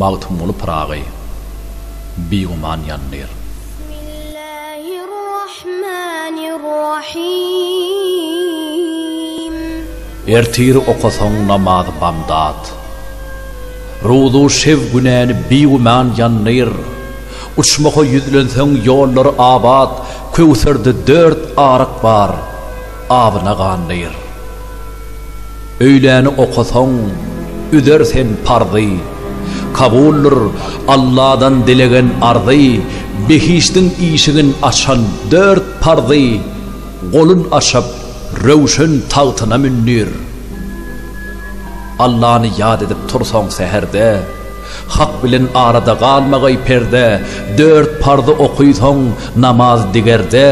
Magtymguly Pyragy bigüman ýandyr. Ertir okasaň namazy bamdat. Ruzu şew günäni bigüman ýandyr. Uçmaha ýüzlenseň ýollary abat, Köwserde dört aryk bar, abyna gandyr. Öýläni okasaň, üzer sen parzy. Kabuldyr Alladan dilegen arzy, Behişdiň işigin açan dört parzy, Golun açyp, röwşen tagtyna mündir. Allany ýat edip tursaň säherde, Hak bilen arada galmagaý perde, Dört parzy okysaň namaz digerde,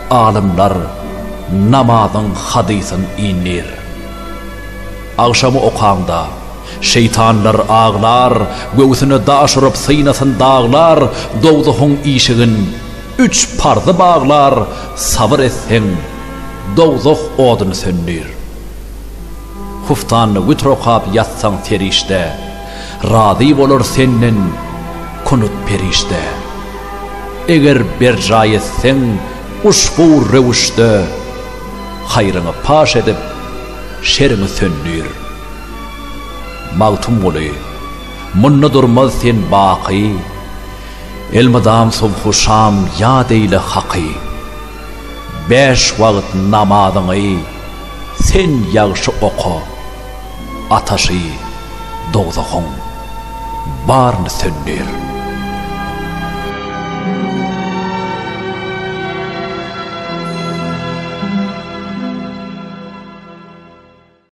Alymlar namazyň hadysyn indir. Agşamy okaňda, şeýtanlar aglar, Göwsüne daş urup synasyn daglar, Dowzahyň işigin üç parzy baglar, Sabyr etseň, dowzah oduny söndür. Huftanda witr okap ýatsaň serişde, Razy bolar senden kunut perişde. Eger berjaý etseň uşbu röwüşde, Haýryňy paş edip, şeriňi söndür. Magtymguly, munda durmaz sen baky, Elmydam subhu-şam ýat eýle Haky. Bäş wagt namazyňy sen ýagşy oka, Ataşy dowzahyň baryny söndür.